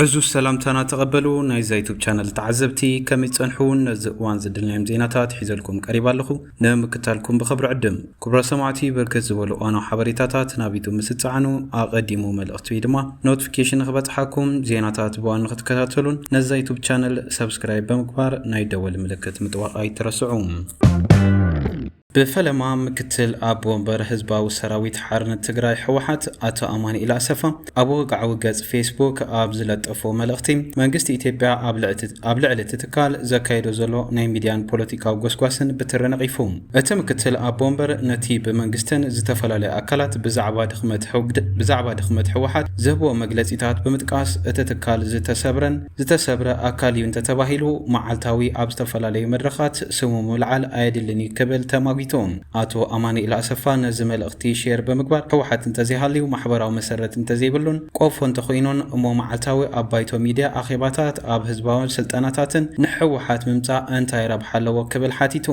ዕዙዝ ሰላምታና ተቐበሉ። ናይዛ ዩቱብ ቻነል ተዓዘብቲ፣ ከመይ ጸንሑ? ነዚ እዋን ዝድልናዮም ዜናታት ሒዘልኩም ቀሪባ ኣለኹ። ንምክታልኩም ብኽብሪ ዕድም። ክቡራት ሰማዕቲ፣ ብርክት ዝበሉ እዋናዊ ሓበሬታታት ናብ ዩቱብ ምስ ትጸዓኑ፣ ኣቐዲሙ መልእኽቲ ወይ ድማ ኖቲፊኬሽን ንኽበጽሓኩም፣ ዜናታት ብእዋኑ ንኽትከታተሉን ነዛ ዩቱብ ቻነል ሰብስክራይብ ብምግባር ናይ ደወል ምልክት ምጥዋቕ ኣይትረስዑ። ብፈለማ ምክትል ኣቦ ወንበር ህዝባዊ ሰራዊት ሓርነት ትግራይ፣ ህወሓት፣ ኣቶ ኣማኑኤል ኣሰፋ፣ ኣብ ወግዓዊ ገጽ ፌስቡክ ኣብ ዝለጠፎ መልእኽቲ፣ መንግስቲ ኢትዮጵያ ኣብ ልዕቲ-፣ ኣብ ልዕሊ እቲ ትካል ዘካየዶ ዘሎ ናይ ሚድያን ፖለቲካዊ ጎስጓስን ብትሪ ነቒፉ። እቲ ምክትል ኣቦ ወንበር ነቲ ብመንግስትን ዝተፈላለዩ ኣካላት ብዛዕባ ድኽመት ህውግድ-፣ ብዛዕባ ድኽመት ህወሓት ዝህብዎ መግለጺታት ብምጥቃስ፣ እቲ ትካል ዝተሰብረን ዝተሰብረ ኣካል እዩ እንተተባሂሉ፣ መዓልታዊ ኣብ ዝተፈላለዩ መድረኻት ስሙ ምልዓል ኣየድልን እዩ ክብል ተማጒቱ። ኣቶ ኣማኑኤል ኣሰፋ ነዚ መልእኽቲ ሼር ብምግባር፣ ህወሓት እንተዘይሃልዩ፣ ማሕበራዊ መሰረት እንተዘይብሉን ቆፎ እንተኾይኑን፣ እሞ መዓልታዊ ኣብ ባይቶ ሚድያ ኣኼባታት፣ ኣብ ህዝባዊ ስልጠናታትን ንህወሓት ምምጻእ እንታይ ረብሓ ኣለዎ ክብል ሓቲቱ።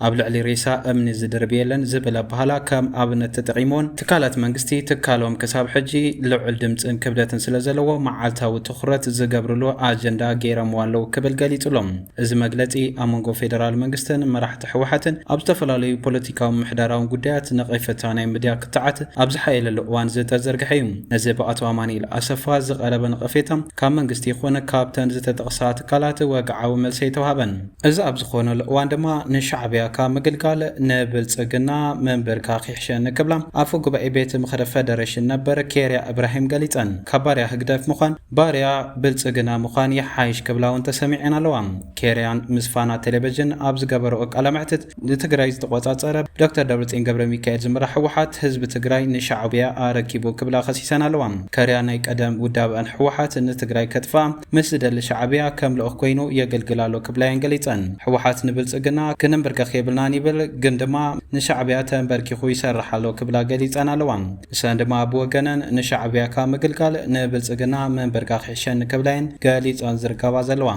ኣብ ልዕሊ ሬሳ እምኒ ዝድርብ የለን ዝብል ኣበሃላ ከም ኣብነት ተጠቒምዎን፣ ትካላት መንግስቲ ትካሎም ክሳብ ሕጂ ልዑል ድምፅን ክብደትን ስለ ዘለዎ፣ መዓልታዊ ትኹረት ዝገብርሉ ኣጀንዳ ገይሮምዎ ኣለዉ ክብል ገሊጹሎም። እዚ መግለጺ ኣብ መንጎ ፌደራል መንግስትን መራሕቲ ህወሓትን ኣብ ዝተፈላለዩ ፖለቲካዊ ምምሕዳራውን ጉዳያት ነቐፌታ ናይ ሚድያ ክትዓት ኣብ ዝሓየለሉ እዋን ዝተዘርግሐ እዩ። ነዚ ብኣቶ ኣማኑኤል ኣሰፋ ዝቐረበ ነቐፌታ ካብ መንግስቲ ይኹን ካብተን ዝተጠቕሳ ትካላት ወግዓዊ መልሲ ኣይተዋህበን። እዚ ኣብ ዝኾነሉ እዋን ድማ፣ ንሻዕብያ ካብ ምግልጋል ንብልጽግና ምንብርካኽ ይሕሸኒ ክብላ ኣፈ ጉባኤ ቤት ምኽሪ ፌደሬሽን ነበር ኬርያ እብራሂም ገሊጸን። ካብ ባርያ ህግደፍ ምዃን፣ ባርያ ብልጽግና ምዃን ይሓይሽ ክብላ እውን ተሰሚዐን ኣለዋ። ኬርያን ምስ ፋና ቴሌቪዥን ኣብ ዝገበረኦ ቃለ መሕትት፣ ንትግራይ ዝተቆጻጸረ ዶክተር ደብረጽዮን ገብረ ሚካኤል ዝምራሕ ህወሓት ህዝቢ ትግራይ ንሻዕብያ ኣረኪቡ ክብላ ከሲሰን ኣለዋ። ኬርያ ናይ ቀደም ውዳበኣን ህወሓት ንትግራይ ከጥፍኣ ምስ ዝደሊ ሻዕብያ ከም ልኡኽ ኮይኑ የገልግል ኣሎ ክብላ እየን ገሊጸን። ህወሓት ንብልጽግና ክንንብርከኽ የብልናን ይብል፣ ግን ድማ ንሻዕብያ ተንበርኪኹ ይሰርሕ ኣሎ ክብላ ገሊጸን ኣለዋ። ንሰን ድማ ብወገነን ንሻዕብያ ካብ ምግልጋል ንብልጽግና ምንብርካኽ ይሕሸኒ ክብላ እየን ገሊጸን ዝርከባ ዘለዋ።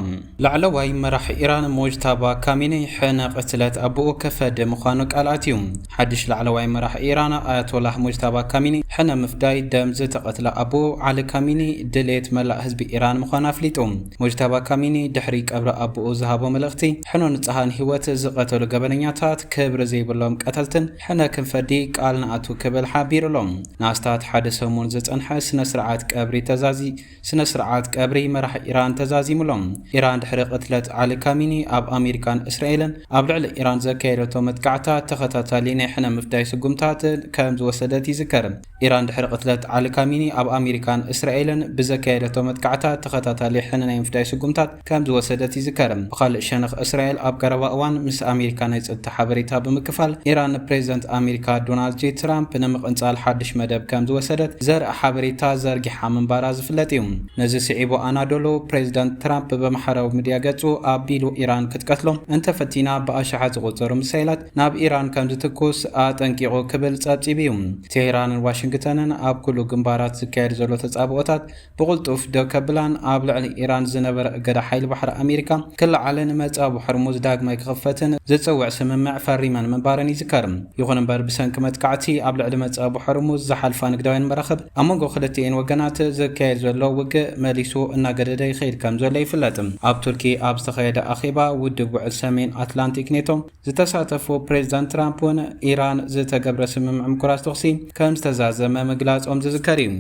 ላዕለዋይ መራሒ ኢራን ሞጅታባ ካሚኒ ሕነ ቅትለት ኣቦኡ ክፈዲ ምዃኑ ቃል ኣትዩ። ሓድሽ ላዕለዋይ መራሒ ኢራን ኣያቶላህ ሞጅታባ ካሚኒ ሕነ ምፍዳይ ደም ዝተቐትለ ኣቦኡ ዓሊ ካሚኒ ድሌት መላእ ህዝቢ ኢራን ምዃኑ ኣፍሊጡ። ሞጅታባ ካሚኒ ድሕሪ ቀብሪ ኣቦኡ ዝሃቦ መልእኽቲ፣ ሕኖ ንጽሃን ህይወት ዝቐተሉ ገበነኛታት ክብሪ ዘይብሎም ቀተልትን ሕነ ክንፈዲ ቃል ንኣቱ ክብል ሓቢሩ ኣሎ። ንኣስታት ሓደ ሰሙን ዝጸንሐ ስነ ስርዓት ቀብሪ ተዛዚ-፣ ስነ ስርዓት ቀብሪ መራሒ ኢራን ተዛዚሙ ኣሎ። ኢራን ድሕሪ ቅትለት ዓሊ ካሚኒ ኣብ ኣሜሪካን እስራኤልን ኣብ ልዕሊ ኢራን ዘካየደቶ መጥቃዕታት ተኸታታሊ ናይ ሕነ ምፍዳይ ስጉምታት ከም ዝወሰደት ይዝከር። ኢራን ድሕሪ ቅትለት ዓሊ ካሚኒ ኣብ ኣሜሪካን እስራኤልን ብዘካየደቶ መጥቃዕታት ተኸታታሊ ሕነ ናይ ምፍዳይ ስጉምታት ከም ዝወሰደት ይዝከር። ብኻልእ ሸነኽ እስራኤል ኣብ ቀረባ እዋን ምስ ኣሜሪካ ናይ ጸጥታ ሓበሬታ ብምክፋል ኢራን ንፕሬዝደንት ኣሜሪካ ዶናልድ ጄ ትራምፕ ንምቕንጻል ሓድሽ መደብ ከም ዝወሰደት ዘርኢ ሓበሬታ ዘርጊሓ ምንባራ ዝፍለጥ እዩ። ነዚ ስዒቡ ኣናዶሎ ፕሬዝደንት ትራምፕ ብማሕበራዊ ሚድያ ገጹ ኣቢሉ ኢራን ክትቀትሎም እንተፈቲና ብኣሽሓት ዝቑጸሩ ሚሳይላት ናብ ኢራን ከም ዝትኩስ ኣጠንቂቑ ክብል ጸብጺቡ እዩ። ቴህራንን ዋሽንግተንን ኣብ ኩሉ ግንባራት ዝካየድ ዘሎ ተጻብኦታት ብቕልጡፍ ደው ከብላን ኣብ ልዕሊ ኢራን ዝነበረ እገዳ ሓይሊ ባሕሪ ኣሜሪካ ክለዓልን መጻቡ ሕርሙዝ ዳግማይ ክኽፈትን ዝጽውዕ ስምምዕ ፈሪመን ምንባረን ይዝከር። ይኹን እምበር ብሰንኪ መጥቃዕቲ ኣብ ልዕሊ መጻቡ ሕርሙዝ ዝሓልፋ ንግዳውያን መራኽብ ኣብ መንጎ ክልቲኤን ወገናት ዝካየድ ዘሎ ውግእ መሊሱ እናገደደ ይኸይድ ከም ዘሎ ይፍለጥ። ኣብ ቱርኪ ኣብ ዝተኻየደ ኣኼባ ውድብ ውዕል ሰሜን ኣትላንቲክ ኔቶ ዝተሳተፉ ፕሬዝዳንት ትራምፕ እውን ኢራን ዝተገብረ ስምምዕ ምቁራጽ ተኹሲ ከም ዝተዛዘመ ምግላጾም ዝዝከር እዩ።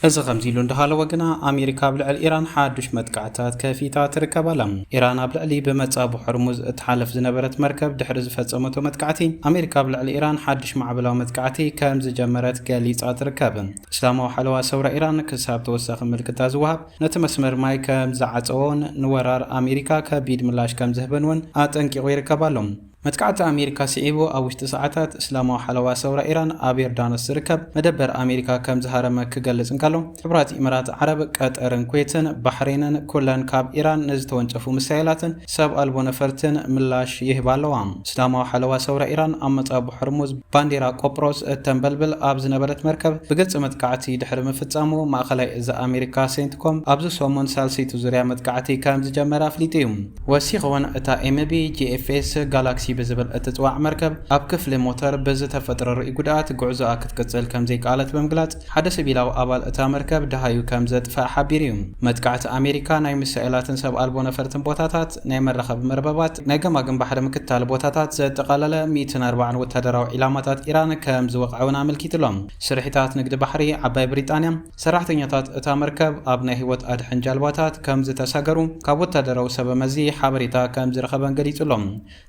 እዚ ከምዚ ኢሉ እንዳሃለወ ግና ኣሜሪካ ኣብ ልዕሊ ኢራን ሓዱሽ መጥቃዕታት ከፊታ ትርከብ ኣላ። ኢራን ኣብ ልዕሊ ብመጻቡ ሕርሙዝ እትሓልፍ ዝነበረት መርከብ ድሕሪ ዝፈጸመቶ መጥቃዕቲ ኣሜሪካ ኣብ ልዕሊ ኢራን ሓዱሽ ማዕበላዊ መጥቃዕቲ ከም ዝጀመረት ገሊጻ ትርከብ። እስላማዊ ሓለዋ ሰውራ ኢራን ክሳብ ተወሳኺ ምልክታ ዝወሃብ ነቲ መስመር ማይ ከም ዝዓጸዎን ንወራር ኣሜሪካ ከቢድ ምላሽ ከም ዝህብን እውን ኣጠንቂቑ ይርከብ ኣሎ። መጥቃዕቲ ኣሜሪካ ስዒቡ ኣብ ውሽጢ ሰዓታት እስላማዊ ሓለዋ ሰውራ ኢራን ኣብ ዮርዳኖስ ዝርከብ መደበር ኣሜሪካ ከም ዝሃረመ ክገልጽ እንከሎ፣ ሕቡራት ኢማራት ዓረብ፣ ቀጠርን ኩዌትን ባሕሬንን ኩለን ካብ ኢራን ንዝተወንጨፉ ሚሳይላትን ሰብ ኣልቦ ነፈርትን ምላሽ ይህባ ኣለዋ። እስላማዊ ሓለዋ ሰውራ ኢራን ኣብ መጻቡ ሕርሙዝ ባንዴራ ቆጵሮስ እተንበልብል ኣብ ዝነበረት መርከብ ብግልጺ መጥቃዕቲ ድሕሪ ምፍጻሙ፣ ማእኸላይ እዚ ኣሜሪካ ሴንትኮም ኣብዚ ሰሙን ሳልሰይቲ ዙርያ መጥቃዕቲ ከም ዝጀመረ ኣፍሊጡ እዩ። ወሲኹ እውን እታ ኤምቢ ጂኤፍኤስ ጋላክሲ ብዝብል እትጽዋዕ መርከብ ኣብ ክፍሊ ሞተር ብዝተፈጥረ ርእይ ጉድኣት ጉዕዞኣ ክትቅጽል ከም ዘይከኣለት ብምግላጽ፣ ሓደ ሲቪላዊ ኣባል እታ መርከብ ደሃዩ ከም ዘጥፍኣ ሓቢሩ እዩ። መጥቃዕቲ ኣሜሪካ ናይ ሚሳኤላትን ሰብ ኣልቦ ነፈርትን ቦታታት፣ ናይ መራኸቢ መርበባት፣ ናይ ገማግም ባሕሪ ምክትታል ቦታታት ዘጠቓለለ ሚእትን ኣርባዓን ወታደራዊ ዒላማታት ኢራን ከም ዝወቕዐ እውን ኣመልኪትሎም። ስርሒታት ንግዲ ባሕሪ ዓባይ ብሪጣንያ፣ ሰራሕተኛታት እታ መርከብ ኣብ ናይ ህይወት ኣድሕን ጃልባታት ከም ዝተሳገሩ ካብ ወታደራዊ ሰበ መዚ ሓበሬታ ከም ዝረኸበን ገሊጹሎም።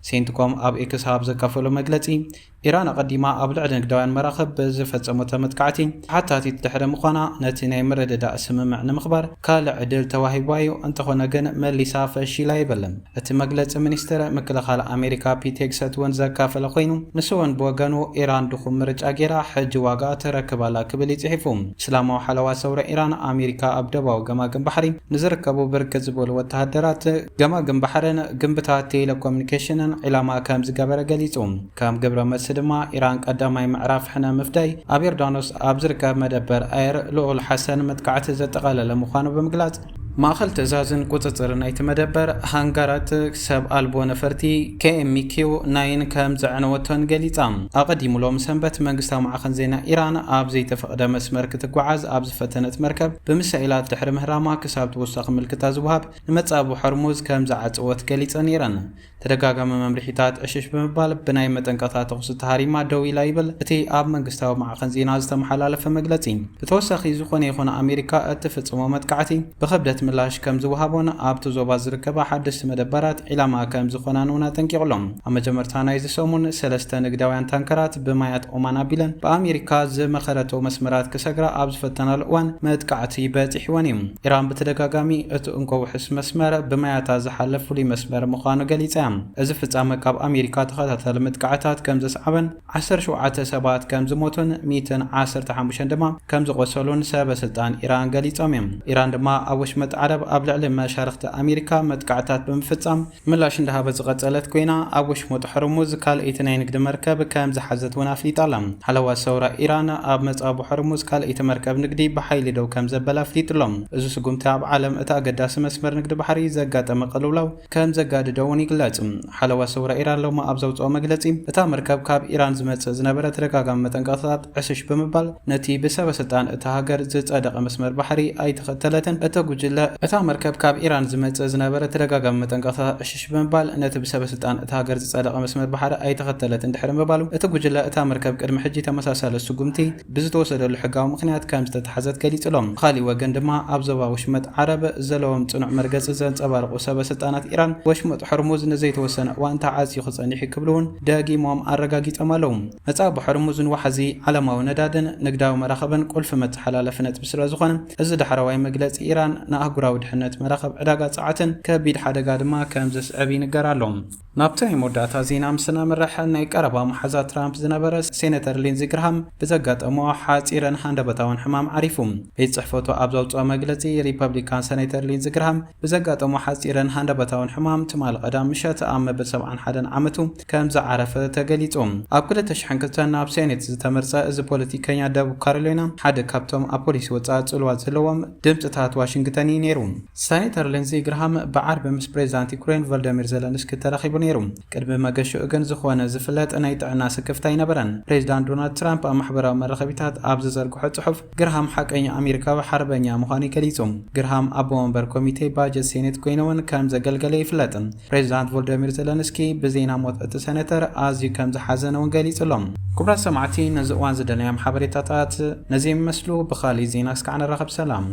ሴንትኮም ኣብ ኤክስ ኣብ ዘካፈሎ መግለጺ፣ ኢራን ኣቐዲማ ኣብ ልዕሊ ንግዳውያን መራኽብ ብዝፈጸመቶ መጥቃዕቲ ተሓታቲት ድሕሪ ምዃና፣ ነቲ ናይ ምርድዳእ ስምምዕ ንምኽባር ካልእ ዕድል ተዋሂብዋ እዩ፣ እንተኾነ ግን መሊሳ ፈሺላ ይብል። እቲ መግለጺ ሚኒስትር ምክልኻል ኣሜሪካ ፒት ሄግሰት እውን ዘካፈለ ኮይኑ፣ ንሱ እውን ብወገኑ፣ ኢራን ድኹም ምርጫ ገይራ፣ ሕጂ ዋጋ ትረክብ ኣላ ክብል እዩ ጽሒፉ። እስላማዊ ሓለዋ ሰውራ ኢራን፣ ኣሜሪካ ኣብ ደቡባዊ ገማግም ባሕሪ ንዝርከቡ ብርክት ዝበሉ ወተሃደራት፣ ገማግም ባሕርን ግንብታት ቴሌኮሙኒኬሽንን ዒላማ ከም ዝገበረ ገሊጹ። ከም ግብረ መልሲ ድማ፣ ኢራን ቀዳማይ ምዕራፍ ሕነ ምፍዳይ ኣብ ዮርዳኖስ ኣብ ዝርከብ መደበር ኣየር ልኡል ሓሰን መጥቃዕቲ ዘጠቓለለ ምዃኑ ብምግላጽ፣ ማእኸል ትእዛዝን ቁጽጽርን ናይቲ መደበር፣ ሃንጋራት ሰብ ኣልቦ ነፈርቲ ኬ ኤም ኪው ናይን ከም ዘዕነወቶን ገሊጻ። ኣቐዲሙ ሎሚ ሰንበት መንግስታዊ ማዕኸን ዜና ኢራን ኣብ ዘይተፈቕደ መስመር ክትጓዓዝ ኣብ ዝፈተነት መርከብ ብሚሳኤላት ድሕሪ ምህራማ ክሳብ ተወሳኺ ምልክታ ዝወሃብ ንመጻብብ ሆርሙዝ ከም ዝዓጸወት ገሊጸን ነይረን። ተደጋጋሚ መምርሒታት ዕሽሽ ብምባል ብናይ መጠንቀቕታ ተኹሲ ተሃሪማ ደው ኢላ ይብል እቲ ኣብ መንግስታዊ ማዕኸን ዜና ዝተመሓላለፈ መግለጺ። ብተወሳኺ፣ ዝኾነ ይኹን ኣሜሪካ እትፍጽሞ መጥቃዕቲ ብኽብደት ምላሽ ከም ዝወሃቦን ኣብቲ ዞባ ዝርከባ ሓደስቲ መደበራት ዒላማ ከም ዝኾናን እውን ኣጠንቂቑሎም። ኣብ መጀመርታ ናይዚ ሰሙን ሰለስተ ንግዳውያን ታንከራት ብማያት ኦማን ኣቢለን ብኣሜሪካ ዝመኸረቶ መስመራት ክሰግራ ኣብ ዝፈተናሉ እዋን መጥቃዕቲ በጺሕወን እዩ። ኢራን ብተደጋጋሚ እቲ እንኮ ውሕስ መስመር ብማያታ ዝሓልፍ ፍሉይ መስመር ምዃኑ ገሊጻ እያ። እዚ ፍጻመ ካብ ኣሜሪካ ተኸታታሊ መጥቃዕታት ከም ዘስዓበን ዓሰርተ ሸውዓተ ሰባት ከም ዝሞቱን ሚእትን ዓሰርተ ሓሙሽተን ድማ ከም ዝቖሰሉን ሰበ ስልጣን ኢራን ገሊጾም እዮም። ኢራን ድማ ኣብ ወሽመጥ ዓረብ ኣብ ልዕሊ መሻርኽቲ ኣሜሪካ መጥቃዕታት ብምፍጻም ምላሽ እንዳሃበ ዝቐጸለት ኮይና፣ ኣብ ወሽመጥ ሆርሙዝ ካልኣይቲ ናይ ንግዲ መርከብ ከም ዝሓዘት እውን ኣፍሊጣ ኣላ። ሓለዋ ሰውራ ኢራን ኣብ መጻብብ ሆርሙዝ ካልኣይቲ መርከብ ንግዲ ብሓይሊ ደው ከም ዘበላ ኣፍሊጡ ኣሎ። እዚ ስጉምቲ ኣብ ዓለም እቲ ኣገዳሲ መስመር ንግዲ ባሕሪ ዘጋጠመ ቅልውላው ከም ዘጋደዶ እውን ይግለጽ። ሓለዋ ሰውራ ኢራን ሎሚ ኣብ ዘውጽኦ መግለጺ፣ እታ መርከብ ካብ ኢራን ዝመጽእ ዝነበረ ተደጋጋሚ መጠንቀቕታታት ዕሽሽ ብምባል፣ ነቲ ብሰበ ስልጣን እታ ሃገር ዝጸደቐ መስመር ባሕሪ ኣይተኸተለትን። እቲ ጉጅለ፣ እታ መርከብ ካብ ኢራን ዝመጽእ ዝነበረ ተደጋጋሚ መጠንቀቕታታት ዕሽሽ ብምባል፣ ነቲ ብሰበ ስልጣን እታ ሃገር ዝጸደቐ መስመር ባሕሪ ኣይተኸተለትን ድሕሪ ምባሉ፣ እቲ ጉጅለ እታ መርከብ ቅድሚ ሕጂ ተመሳሳሊ ስጉምቲ ብዝተወሰደሉ ሕጋዊ ምኽንያት ከም ዝተታሕዘት ገሊጹ ኣሎ። ብኻሊእ ወገን ድማ፣ ኣብ ዞባ ወሽመጥ ዓረብ ዘለዎም ጽኑዕ መርገጺ ዘንጸባርቑ ሰበ ስልጣናት ኢራን፣ ወሽመጥ ሆርሙዝ ንዘይተወሰነ እዋን ተዓጽዩ ክጸንሕ እዩ ክብሉ እውን ደጊሞም ኣረጋጊጾም ኣለዉ። መጻብብ ሆርሙዝ ንዋሕዚ ዓለማዊ ነዳድን ንግዳዊ መራኽብን ቁልፊ መተሓላለፊ ነጥቢ ስለ ዝኾነ፣ እዚ ዳሕረዋይ መግለጺ ኢራን ንኣህጉራዊ ድሕነት መራኽብ ዕዳጋ ጸዓትን ከቢድ ሓደጋ ድማ ከም ዘስዕብ ይንገር ኣሎ። ናብቲ ናይ መወዳእታ ዜና ምስ ነምርሕ፣ ናይ ቀረባ መሓዛ ትራምፕ ዝነበረ ሴኔተር ሊንዚ ግርሃም ብዘጋጠሞ ሓጺርን ሃንደበታውን ሕማም ዓሪፉ። ቤት ጽሕፈቱ ኣብ ዘውጽኦ መግለጺ፣ ሪፐብሊካን ሴኔተር ሊንዚ ግርሃም ብዘጋጠሞ ሓጺርን ሃንደበታውን ሕማም ትማሊ ቀዳም ምሸት ኣብ መበል ሰብዓን ሓደን ዓመቱ ከም ዝዓረፈ ተገሊጹ። ኣብ ክልተ ሽሕን ክልተን ናብ ሴኔት ዝተመርጸ እዚ ፖለቲከኛ ደቡብ ካሮሊና ሓደ ካብቶም ኣብ ፖሊሲ ወጻኢ ጽልዋ ዘለዎም ድምጽታት ዋሽንግተን እዩ ነይሩ። ሴኔተር ሊንዚ ግርሃም ብዓርቢ ምስ ፕሬዚዳንት ዩክሬን ቮሎዲሚር ዘለንስኪ ተራኺቡ ነይሩ። ቅድሚ መገሽኡ ግን ዝኾነ ዝፍለጥ ናይ ጥዕና ስክፍታ ኣይነበረን። ፕሬዚዳንት ዶናልድ ትራምፕ ኣብ ማሕበራዊ መራኸቢታት ኣብ ዝዘርግሖ ጽሑፍ፣ ግርሃም ሓቀኛ ኣሜሪካዊ ሓርበኛ ምዃኑ ገሊጹ። ግርሃም ኣቦ መንበር ኮሚቴ ባጀት ሴኔት ኮይኑ እውን ከም ዘገልገለ ይፍለጥ። ፕሬዚዳንት ቮሎዲሚር ዘለንስኪ ብዜና ሞት እቲ ሴኔተር ኣዝዩ ከም ዝሓዘነ እውን ገሊጹ ኣሎ። ክቡራት ሰማዕቲ፣ ነዚ እዋን ዝደለናዮም ሓበሬታታት ነዚ ይመስሉ። ብኻሊእ ዜና እስካዕ ንራኸብ። ሰላም።